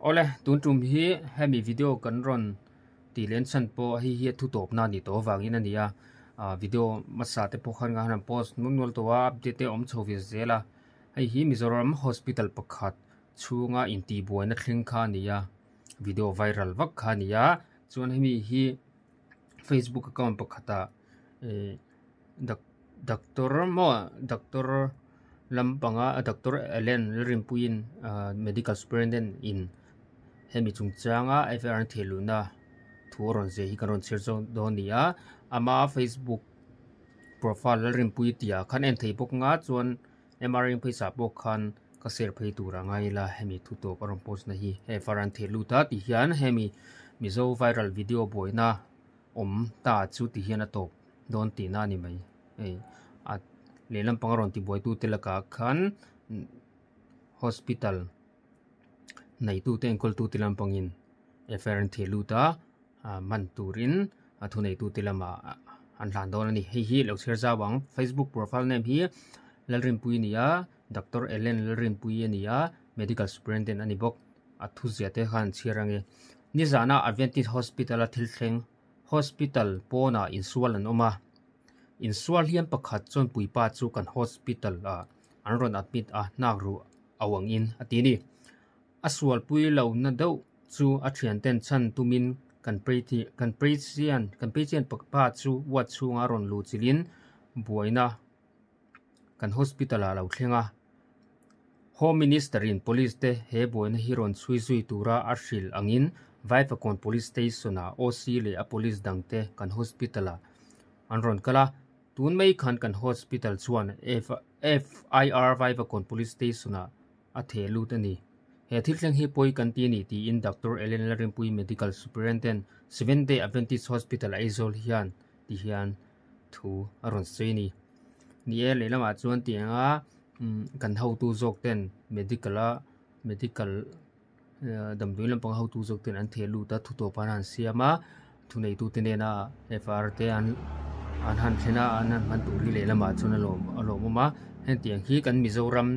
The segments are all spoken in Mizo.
Awle, tun tum hi hemi video kan rawn tih len chhan pawh hei hi a thu tawpna a nih tawh avangin a ni a, ah video hmasa te pawh khan han post nual nual tawh a, update te a awm chho ve zel a, hei hi Mizoram hospital pakhat chhunga intihbuaina thleng kha a ni a, video viral vak kha a ni a, chuan hemi hi facebook account pakhatah ih doctor maw doctor lampanga doctor Allen Lalrinpuiin ah medical superintendent in hemi chungchanga F I R an theh luhna thu a rawn ziah hi kan rawn chhiar zawk dawn a ni a ama facebook profile Lalrinpuii tih ah khan en thei bawk ang a chuan M R phaisa pawh khan ka share phei tur a ngai ila hemi thu tawp a rawn post na hi hei far an theh lut a ti hian hemi mizo viral video buaina awm ta chu ti hian a tawp dawn tihna a ni mai hei a lehlam pang a rawn ti buai tu te lakah khan hospital neitu te enkawl tu te lampangin F I R an theh lut a ah man turin a thuneitu te lamah an hlan dawn a ni hei hi lo chhiar zau ang facebook profile name hi Lalrinpuii a ni a doctor Ellen Lalrinpuii a ni a medical superintendent a ni bawk a thu ziah te khan an chhiar ang e nizana Adventist hospital a thil thleng hospital pawnah insual an awm a insual hian pakhat chuan puipa chu kan hospital ah an rawn admit a hnak ruh au angin a ti a ni. A sualpui lohna deuh chu a thianten chhan tumin kan kan patient kan patient pa chu ward chhunga a rawn luh chilhin buaina kan hospital ah a lo thleng a. Home Minister in police te he buaina hi rawn chhui zui tura a hrilh angin Vaivakawn Police Station ah OC leh a police dangte kan hospital ah an rawn kal a. Tun mai khan kan hospital chuan FIR Vaivakawn Police Station ah a theh lut a ni. He thil thleng hi pawi kan ti a ni tiin Doctor Ellen Lalrinpuii Medical Superintendent Seventh Day Adventist Hospital Aizawl hian ti hian thu a rawn sawi a ni. Ni e, lehlamah chuan tianga kan hotu zawk ten medical a medical damdawi lampanga hotu zawk ten an theh lut a thu tawp an han siam a thuneitu te nena F R te an an han thlen a an han hman tur hi lehlamah chuan a lawm a lawmawm a hetiang hi kan Mizoram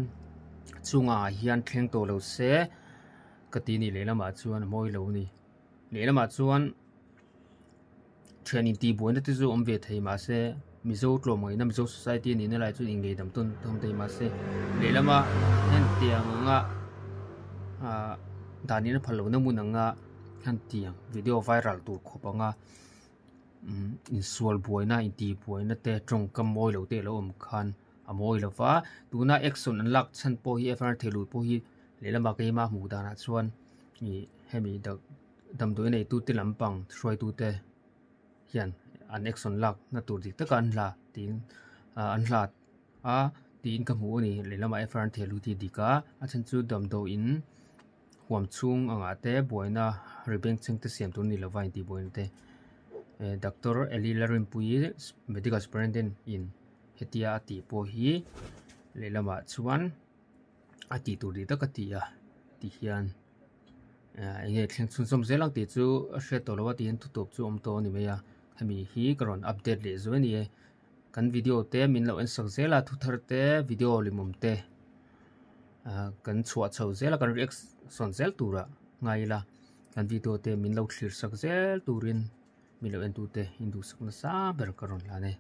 chungah hian thleng tawh lo se ka ti a ni lehlamah chuan a mawi lo a ni lehlamah chuan thian intihbuaina te chu awm ve thei mahse Mizo tlawmngaihna Mizo society a nihna lai chuan inngei dam tawn tawn thei mahse lehlama hetiang anga ah dan in a phal lohna hmun anga hetiang video viral tur khawp anga umm insual buaina intihbuaina te tawngkam mawi lo te a lo awm khan a mawi lo va tuna action an lak chhan pawh hi F R thehlut pawh hi lehlamah keima hmuh danah chuan ih hemi damdawi neitute lampang hruaitute hian an action lak na tur dik taka an hla tiin ah an hlat a tiin ka hmu a ni lehlamah F R an thehlut hi a dik a a chhan chu damdawiin huam chhung angah te buaina ri beng chheng te siam tur a ni lova intihbuaina te eh doctor Eli Lalrinpuii medical superintendent in hetia a tih pawh hi lehlamah chuan a tih tur dik tak a ti a ti hian eh eng nge thleng chhunzawm zel ang tih chu a hriat tawh lo a tiin thutawp chu a awm tawh a ni mai a hemi hi ka rawn update leh zuai a ni e kan video te min lo en sak zel a thu thar te video limawm te ah kan chhuah chho zel a kan reaction zel turah ngai ila kan video te min lo thlir sak zel turin min lo en tute induhsak nasa ber ka rawn hlan e.